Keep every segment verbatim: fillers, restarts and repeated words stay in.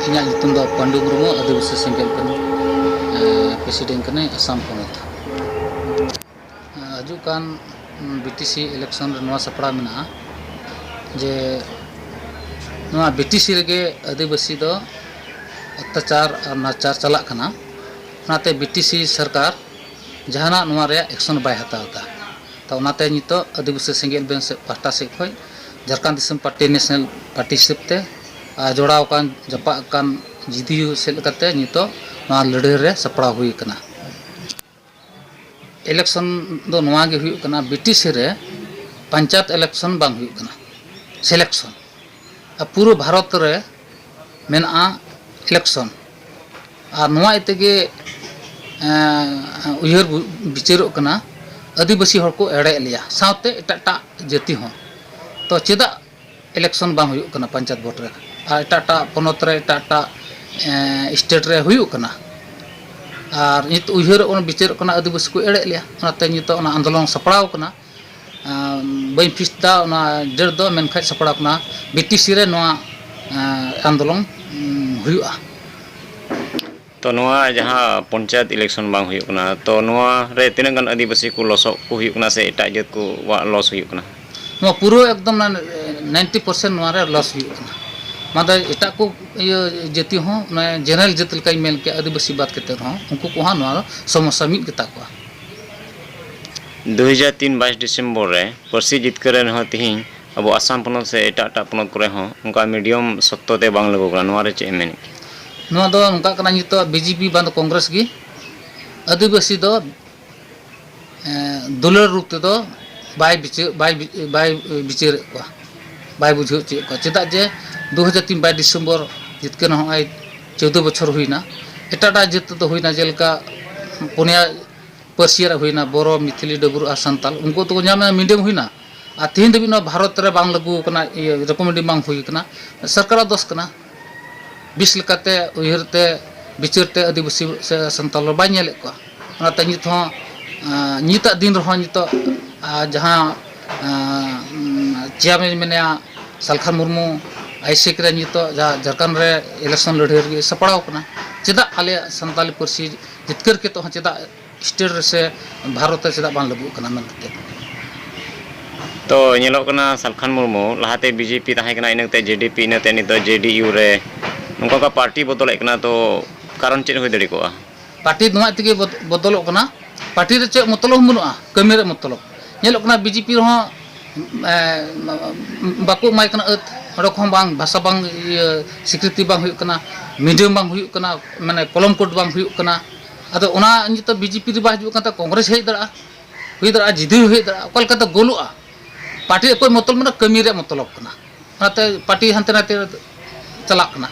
ᱤᱧᱟᱹᱜ ᱧᱩᱛᱩᱢ ᱫᱚ ᱯᱟᱱᱰᱩ ᱢᱩᱨᱢᱩ, ᱟᱹᱫᱤᱵᱟᱹᱥᱤ ᱥᱮᱸᱜᱮᱞ ᱠᱟᱹᱢᱤ, ᱮ, president ᱠᱟᱹᱱᱟᱹᱧ, ᱟᱥᱟᱢ ᱯᱚᱱᱚᱛ᱾ ᱮ, ᱦᱤᱡᱩᱜ ᱠᱟᱱ, ᱩᱢ, B T C election ᱨᱮ ᱱᱚᱣᱟ ᱥᱟᱯᱲᱟᱣ ᱢᱮᱱᱟᱜᱼᱟ ᱡᱮ ᱱᱚᱣᱟ B T C ᱨᱮᱜᱮ ᱟᱹᱫᱤᱵᱟᱹᱥᱤ ᱫᱚ ᱚᱛᱛᱟᱪᱟᱨ ᱟᱨ ᱱᱟᱦᱟᱪᱟᱨ ᱪᱟᱞᱟᱜ ᱠᱟᱱᱟ᱾ ᱚᱱᱟᱛᱮ B T C ᱥᱚᱨᱠᱟᱨ ᱡᱟᱦᱟᱱᱟᱜ ᱱᱚᱣᱟ ᱨᱮᱭᱟᱜ action ᱵᱟᱭ ᱦᱟᱛᱟᱣ ᱮᱫᱟ᱾ ᱛᱚ, ᱚᱱᱟᱛᱮ ᱱᱤᱛᱚᱜ ᱟᱹᱫᱤᱵᱟᱹᱥᱤ ᱥᱮᱸᱜᱮᱞ ᱵᱮᱱ ᱥᱮᱫ ᱯᱟᱦᱴᱟ ᱥᱮᱫ ᱠᱷᱚᱱ ᱡᱷᱟᱲᱠᱷᱚᱸᱰ ᱫᱤᱥᱚᱢ ᱯᱟᱨᱴᱤ, national party ᱦᱤᱥᱟᱹᱵ ᱛᱮ ᱟᱨ ᱡᱚᱲᱟᱣ ᱟᱠᱟᱱ, ᱡᱟᱯᱟᱜ ᱟᱠᱟᱱ J D U ᱥᱮᱫ ᱞᱮᱠᱟᱛᱮ ᱱᱤᱛᱚᱜ ᱱᱚᱣᱟ ᱞᱟᱹᱲᱦᱟᱹᱭ ᱨᱮ ᱥᱟᱯᱲᱟᱣ ᱦᱩᱭ ᱟᱠᱟᱱᱟ᱾ Election ᱫᱚ ᱱᱚᱣᱟ ᱜᱮ ᱦᱩᱭᱩᱜ ᱠᱟᱱᱟ, B T C ᱨᱮ ᱯᱚᱧᱪᱟᱭᱮᱛ election ᱵᱟᱝ ᱦᱩᱭᱩᱜ ᱠᱟᱱᱟ, selection᱾ ᱟᱨ ᱯᱩᱨᱟᱹ ᱵᱷᱟᱨᱚᱛ ᱨᱮ ᱢᱮᱱᱟᱜᱼᱟ election᱾ ᱟᱨ ᱱᱚᱣᱟ ᱤᱭᱟᱹ ᱛᱮᱜᱮ, ᱮᱸ, ᱩᱭᱦᱟᱹᱨ ᱵᱩ-, ᱵᱤᱪᱟᱹᱨᱚᱜ ᱠᱟᱱᱟ, ᱟᱹᱫᱤᱵᱟᱹᱥᱤ ᱦᱚᱲ ᱠᱚ ᱮᱲᱮᱭᱮᱫ ᱞᱮᱭᱟ, ᱥᱟᱶᱛᱮ ᱮᱴᱟᱜ ᱮᱴᱟᱜ ᱡᱟᱹᱛᱤ ᱦᱚᱸ᱾ ᱛᱚ, ᱪᱮᱫᱟᱜ election ᱵᱟᱝ ᱦᱩᱭᱩᱜ ᱠᱟᱱᱟ ᱯᱚᱧᱪᱟᱭᱮᱛ vote ᱨᱮ? ᱟᱨ ᱮᱴᱟᱜ ᱮᱴᱟᱜ ᱯᱚᱱᱚᱛ ᱨᱮ, ᱮᱴᱟᱜ ᱮᱴᱟᱜ, ᱮᱸ, state ᱨᱮ ᱦᱩᱭᱩᱜ ᱠᱟᱱᱟ᱾ ᱟᱨ ᱱᱤᱛ ᱩᱭᱦᱟᱹᱨᱚᱜ ᱠᱟᱱᱟ, ᱵᱤᱪᱟᱹᱨᱚᱜ ᱠᱟᱱᱟ, ᱟᱹᱫᱤᱵᱟᱹᱥᱤ ᱠᱚ ᱮᱲᱮᱭᱮᱫ ᱞᱮᱭᱟ, ᱚᱱᱟᱛᱮ ᱱᱤᱛᱚᱜ ᱚᱱᱟ ᱟᱱᱫᱳᱞᱚᱱ ᱥᱟᱯᱲᱟᱣ ᱠᱟᱱᱟ᱾ ᱟᱸ, ᱵᱟᱹᱧ fix ᱫᱟ ᱚᱱᱟ date ᱫᱚ, ᱢᱮᱱᱠᱷᱟᱱ ᱥᱟᱯᱲᱟᱣ ᱠᱟᱱᱟ, B T C ᱨᱮ ᱱᱚᱣᱟ, ᱟᱸ, ᱟᱱᱫᱳᱞᱚᱱ, ᱩᱸ, ᱦᱩᱭᱩᱜᱼᱟ᱾ ᱛᱚ, ᱱᱚᱣᱟ ᱡᱟᱦᱟᱸ ᱯᱚᱧᱪᱟᱭᱮᱛ election ᱵᱟᱝ ᱦᱩᱭᱩᱜ ᱠᱟᱱᱟ, ᱛᱚ, ᱱᱚᱣᱟ ᱨᱮ ᱛᱤᱱᱟᱹᱜ ᱜᱟᱱ ᱟᱹᱫᱤᱵᱟᱹᱥᱤ ᱠᱚ ᱞᱚᱥᱚᱜ ᱠᱚ ᱦᱩᱭᱩᱜ ᱠᱟᱱᱟ ᱥᱮ ᱮᱴᱟᱜ ᱡᱟᱹᱛ ᱠᱚᱣᱟᱜ loss ᱦᱩᱭᱩᱜ ᱠᱟᱱᱟ? ᱱᱚᱣᱟ ᱯᱩᱨᱟᱹ ᱮᱠᱫᱚᱢ ᱚᱱᱟ ninety percent ᱱᱚᱣᱟ ᱨᱮ loss ᱦᱩᱭᱩᱜ ᱠᱟᱱᱟ᱾ ᱢᱟᱱᱮ ᱮᱴᱟᱜ ᱠᱚ ᱤᱭᱟᱹ ᱡᱟᱹᱛᱤ ᱦᱚᱸ, ᱢᱟᱱᱮ general ᱡᱟᱹᱛ ᱞᱮᱠᱟᱧ ᱢᱮᱱ ᱠᱮᱭᱟ, ᱟᱹᱫᱤᱵᱟᱹᱥᱤ ᱵᱟᱫ ᱠᱟᱛᱮ ᱨᱮᱦᱚᱸ ᱩᱱᱠᱩ ᱠᱚᱦᱚᱸ ᱱᱚᱣᱟ ᱫᱚ ᱥᱚᱢᱚᱥᱥᱟ ᱢᱤᱫ ᱜᱮᱛᱟ ᱠᱚᱣᱟ᱾ ᱫᱩ ᱦᱟᱡᱟᱨ ᱛᱤᱱ ᱵᱟᱭᱤᱥ ᱰᱤᱥᱮᱢᱵᱚᱨ ᱨᱮ ᱯᱟᱹᱨᱥᱤ ᱡᱤᱛᱠᱟᱹᱨ ᱨᱮ ᱨᱮᱦᱚᱸ ᱛᱤᱦᱤᱧ ᱟᱵᱚ ᱟᱥᱟᱢ ᱯᱚᱱᱚᱛ ᱥᱮ ᱮᱴᱟᱜ ᱮᱴᱟᱜ ᱯᱚᱱᱚᱛ ᱠᱚᱨᱮ ᱦᱚᱸ ᱚᱱᱠᱟ medium ᱥᱚᱠᱛᱚ ᱛᱮ ᱵᱟᱝ ᱞᱟᱹᱜᱩ ᱠᱟᱱᱟ, ᱱᱚᱣᱟ ᱨᱮ ᱪᱮᱫ ᱮᱢ ᱢᱮᱱᱮᱫ ᱠᱟᱱᱟ? ᱱᱚᱣᱟ ᱫᱚ ᱱᱚᱝᱠᱟᱜ ᱠᱟᱱᱟ, ᱱᱤᱛᱚᱜ B J P ᱵᱟᱝ ᱫᱚ ᱠᱚᱝᱜᱨᱮᱥ ᱜᱮ ᱟᱹᱫᱤᱵᱟᱹᱥᱤ ᱫᱚ, ᱮᱸ, ᱫᱩᱞᱟᱹᱲ ᱨᱩᱯ ᱛᱮᱫᱚ ᱵᱟᱭ ᱵᱤᱪᱟᱹᱨ, ᱵᱟᱭ ᱵᱤ-, ᱵᱟᱭ ᱵᱤᱪᱟᱹᱨᱮᱫ ᱠᱚᱣᱟ, ᱵᱟᱭ ᱵᱩᱡᱷᱟᱹᱣ ᱦᱚᱪᱚᱭᱮᱫ ᱠᱚᱣᱟ᱾ ᱪᱮᱫᱟᱜ ᱡᱮ ᱫᱩ ᱦᱟᱡᱟᱨ ᱛᱤᱱ ᱵᱟᱭᱤᱥ ᱰᱤᱥᱮᱢᱵᱚᱨ ᱡᱤᱛᱠᱟᱹᱨ ᱱᱚᱜᱼᱚᱭ ᱪᱳᱫᱽᱫᱳ ᱵᱚᱪᱷᱚᱨ ᱦᱩᱭᱱᱟ, ᱮᱴᱟᱜ ᱮᱴᱟᱜ ᱡᱟᱹᱛ ᱫᱚ ᱦᱩᱭᱱᱟ, ᱡᱮᱞᱮᱠᱟ ᱯᱩᱱᱭᱟ ᱯᱟᱹᱨᱥᱤ ᱨᱮ ᱦᱩᱭᱱᱟ, ᱵᱳᱨᱳ, ᱢᱤᱛᱷᱤᱞᱤ, ᱰᱟᱹᱵᱽᱨᱩ ᱟᱨ ᱥᱟᱱᱛᱟᱞ, ᱩᱱᱠᱩ ᱫᱚᱠᱚ ᱧᱟᱢᱮᱫᱼᱟ, medium ᱦᱩᱭᱱᱟ᱾ ᱟᱨ ᱛᱮᱦᱮᱧ ᱫᱷᱟᱹᱵᱤᱡ ᱱᱚᱣᱟ ᱵᱷᱟᱨᱚᱛ ᱨᱮ ᱵᱟᱝ ᱞᱟᱹᱜᱩ ᱟᱠᱟᱱᱟ, ᱤᱭᱟᱹ, recommend ᱵᱟᱝ ᱦᱩᱭ ᱟᱠᱟᱱᱟ, ᱥᱚᱨᱠᱟᱨᱟᱜ ᱫᱳᱥ ᱠᱟᱱᱟ᱾ ᱵᱮᱥ ᱞᱮᱠᱟᱛᱮ ᱩᱭᱦᱟᱹᱨ ᱛᱮ, ᱵᱤᱪᱟᱹᱨ ᱛᱮ ᱟᱹᱫᱤᱵᱟᱹᱥᱤ ᱥᱮ ᱥᱟᱱᱛᱟᱞ ᱫᱚ ᱵᱟᱭ ᱧᱮᱞᱮᱫ ᱠᱚᱣᱟ᱾ ᱚᱱᱟᱛᱮ ᱱᱤᱛ ᱦᱚᱸ, ᱟᱸ, ᱱᱤᱛᱟᱜ ᱫᱤᱱ ᱨᱮᱦᱚᱸ ᱱᱤᱛᱚᱜ, ᱟᱸ, ᱡᱟᱦᱟᱸ, ᱟᱸ, ᱩᱢ, chairman ᱢᱮᱱᱟᱭᱟ ᱥᱟᱞᱠᱷᱟᱱ ᱢᱩᱨᱢᱩ, ᱟᱭᱮᱥᱮᱠ ᱨᱮ ᱱᱤᱛᱚᱜ ᱡᱟᱦᱟᱸ ᱡᱷᱟᱲᱠᱷᱚᱸᱰ ᱨᱮ election ᱞᱟᱹᱲᱦᱟᱹᱭ ᱨᱮᱜᱮ ᱥᱟᱯᱲᱟᱣ ᱠᱟᱱᱟ, ᱪᱮᱫᱟᱜ ᱟᱞᱮᱭᱟᱜ ᱥᱟᱱᱛᱟᱞᱤ ᱯᱟᱹᱨᱥᱤ ᱡᱤᱛᱠᱟᱹᱨ ᱠᱟᱛᱮ ᱦᱚᱸ ᱪᱮᱫᱟᱜ state ᱨᱮ ᱥᱮ ᱵᱷᱟᱨᱚᱛ ᱨᱮ ᱪᱮᱫᱟᱜ ᱵᱟᱝ ᱞᱟᱹᱜᱩᱜ ᱠᱟᱱᱟ ᱢᱮᱱ ᱠᱟᱛᱮ᱾ ᱛᱚ ᱧᱮᱞᱚᱜ ᱠᱟᱱᱟ ᱥᱟᱞᱠᱷᱟᱱ ᱢᱩᱨᱢᱩ ᱞᱟᱦᱟᱛᱮ ᱵᱤᱡᱮᱯᱤ ᱛᱟᱦᱮᱸ ᱠᱟᱱᱟ, ᱤᱱᱟᱹ ᱠᱟᱛᱮ ᱡᱮᱰᱤᱯᱤ, ᱤᱱᱟᱹ ᱛᱮ ᱱᱤᱛᱚᱜ ᱡᱮᱰᱤᱭᱩ ᱨᱮ ᱱᱚᱝᱠᱟ ᱚᱱᱠᱟ ᱯᱟᱨᱴᱤ ᱵᱚᱫᱚᱞᱮᱫ ᱠᱟᱱᱟ, ᱛᱚ ᱠᱟᱨᱚᱱ ᱪᱮᱫ ᱦᱩᱭ ᱫᱟᱲᱮ ᱠᱚᱜᱼᱟ? ᱯᱟᱨᱴᱤ ᱱᱚᱣᱟ ᱛᱮᱜᱮ ᱵᱚᱫ- ᱵᱚᱫᱚᱞᱚᱜ ᱠᱟᱱᱟ᱾ ᱯᱟᱨᱴᱤ ᱨᱮ ᱪᱮᱫ ᱢᱚᱛᱞᱚᱵ ᱦᱚᱸ ᱵᱟᱹᱱᱩᱜᱼᱟ, ᱠᱟᱹᱢᱤ ᱨᱮ ᱢᱚᱛᱞᱚᱵ᱾ ᱧᱮᱞᱚᱜ ᱠᱟᱱᱟ ᱵᱤᱡᱮᱯᱤ ᱨᱮᱦᱚᱸ ᱮ, ᱵᱟᱠᱚ ᱮᱢᱟᱭ ᱠᱟᱱᱟ ᱟᱹᱛ, ᱚᱸᱰᱮ ᱠᱷᱚᱱ ᱵᱟᱝ ᱵᱷᱟᱥᱟ ᱵᱟᱝ ᱤᱭᱟᱹ ᱥᱤᱠᱨᱤᱛᱤ ᱵᱟᱝ ᱦᱩᱭᱩᱜ ᱠᱟᱱᱟ, medium ᱵᱟᱝ ᱦᱩᱭᱩᱜ ᱠᱟᱱᱟ, ᱢᱟᱱᱮ column code ᱵᱟᱝ ᱦᱩᱭᱩᱜ ᱠᱟᱱᱟ᱾ ᱟᱫᱚ ᱚᱱᱟ ᱱᱤᱛᱚᱜ ᱵᱤᱡᱮᱯᱤ ᱨᱮ ᱵᱟᱭ ᱦᱤᱡᱩᱜ ᱠᱟᱱ ᱛᱟᱦᱮᱸ, ᱠᱚᱝᱜᱨᱮᱥ ᱦᱮᱡ ᱫᱟᱲᱮᱭᱟᱜᱼᱟ, ᱦᱩᱭ ᱫᱟᱲᱮᱭᱟᱜᱼᱟ, ᱡᱤᱰᱤᱭᱩ ᱦᱮᱡ ᱫᱟᱲᱮᱭᱟᱜᱼᱟ, ᱚᱠᱟ ᱞᱮᱠᱟᱛᱮ ᱜᱳᱞᱳᱜᱼᱟ᱾ ᱯᱟᱨᱴᱤ ᱚᱠᱚᱭ ᱢᱚᱛᱞᱚᱵ ᱢᱮᱱᱟᱜᱼᱟ, ᱠᱟᱹᱢᱤ ᱨᱮᱭᱟᱜ ᱢᱚᱛᱞᱚᱵ ᱠᱟᱱᱟ, ᱚᱱᱟᱛᱮ ᱯᱟᱨᱴᱤ ᱦᱟᱱᱛᱮ ᱱᱟᱛᱮ ᱪᱟᱞᱟᱜ ᱠᱟᱱᱟ᱾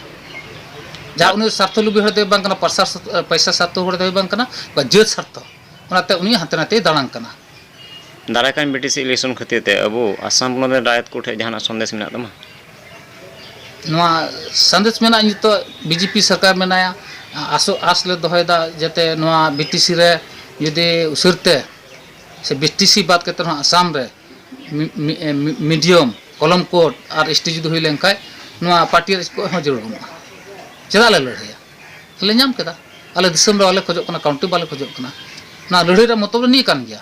ᱡᱟᱦᱟᱸ ᱩᱱᱤ ᱥᱟᱨᱛᱷᱚ ᱞᱩᱵᱤ ᱦᱚᱲ ᱫᱚᱭ ᱵᱟᱝ ᱠᱟᱱᱟ, ᱯᱚᱭᱥᱟ ᱥᱟᱨᱛᱷᱚ- ᱯᱚᱭᱥᱟ ᱥᱟᱨᱛᱷᱚ ᱦᱚᱲ ᱫᱚᱭ ᱵᱟᱝ ᱠᱟᱱᱟ, ᱚᱠᱟ ᱡᱟᱹᱛ ᱥᱟᱨᱛᱷᱚ, ᱚᱱᱟᱛᱮ ᱩᱱᱤ ᱦᱟᱱᱛᱮ ᱱᱟᱛᱮᱭ ᱫᱟᱬᱟᱱ ᱠᱟᱱᱟ᱾ ᱫᱟᱨᱟᱭ ᱠᱟᱱ ᱵᱤᱴᱤᱥᱤ election ᱠᱷᱟᱹᱛᱤᱨ ᱛᱮ ᱟᱵᱚ ᱟᱥᱟᱢ ᱯᱚᱱᱚᱛ ᱨᱮ ᱨᱟᱭᱚᱛ ᱠᱚ ᱴᱷᱮᱱ ᱡᱟᱦᱟᱱᱟᱜ ᱥᱚᱱᱫᱮᱥ ᱢᱮᱱᱟᱜ ᱛᱟᱢᱟ? ᱱᱚᱣᱟ ᱥᱟᱸᱫᱮᱥ ᱢᱮᱱᱟᱜᱼᱟ, ᱱᱤᱛᱚᱜ ᱵᱤᱡᱮᱯᱤ ᱥᱚᱨᱠᱟᱨ ᱢᱮᱱᱟᱭᱟ, ᱟᱥᱚ- ᱟᱥ ᱞᱮ ᱫᱚᱦᱚᱭᱮᱫᱟ ᱡᱟᱛᱮ ᱱᱚᱣᱟ ᱵᱤᱴᱤᱥᱤ ᱨᱮ ᱡᱩᱫᱤ ᱩᱥᱟᱹᱨᱛᱮ ᱥᱮ ᱵᱤᱴᱤᱥᱤ ᱵᱟᱫ ᱠᱟᱛᱮ ᱨᱮᱦᱚᱸ ᱟᱥᱟᱢ ᱨᱮ ᱢᱤ- ᱢᱤ- ᱢᱤ- medium, column code ᱟᱨ ᱮᱥᱴᱤ ᱡᱩᱫᱤ ᱦᱩᱭ ᱞᱮᱱᱠᱷᱟᱱ ᱱᱚᱣᱟ ᱯᱟᱨᱴᱤ ᱨᱮ ᱪᱮᱫ ᱦᱚᱸ ᱡᱟᱹᱨᱩᱲ ᱵᱟᱹᱱᱩᱜᱼᱟ᱾ ᱪᱮᱫᱟᱜ ᱞᱮ ᱞᱟᱹᱲᱦᱟᱹᱭᱟ? ᱞᱮ ᱧᱟᱢ ᱠᱮᱫᱟ, ᱟᱞᱮ ᱫᱤᱥᱚᱢ ᱨᱮ ᱵᱟᱞᱮ ᱠᱷᱚᱡᱚᱜ ᱠᱟᱱᱟ, ᱠᱟᱣᱩᱱᱴᱤ ᱵᱟᱞᱮ ᱠᱷᱚᱡᱚᱜ ᱠᱟᱱᱟ᱾ ᱱᱚᱣᱟ ᱞᱟᱹᱲᱦᱟᱹᱭ ᱨᱮᱭᱟᱜ ᱢᱚᱛᱞᱚᱵ ᱫᱚ ᱱᱤᱭᱟᱹ ᱠᱟᱱ ᱜᱮᱭᱟ᱾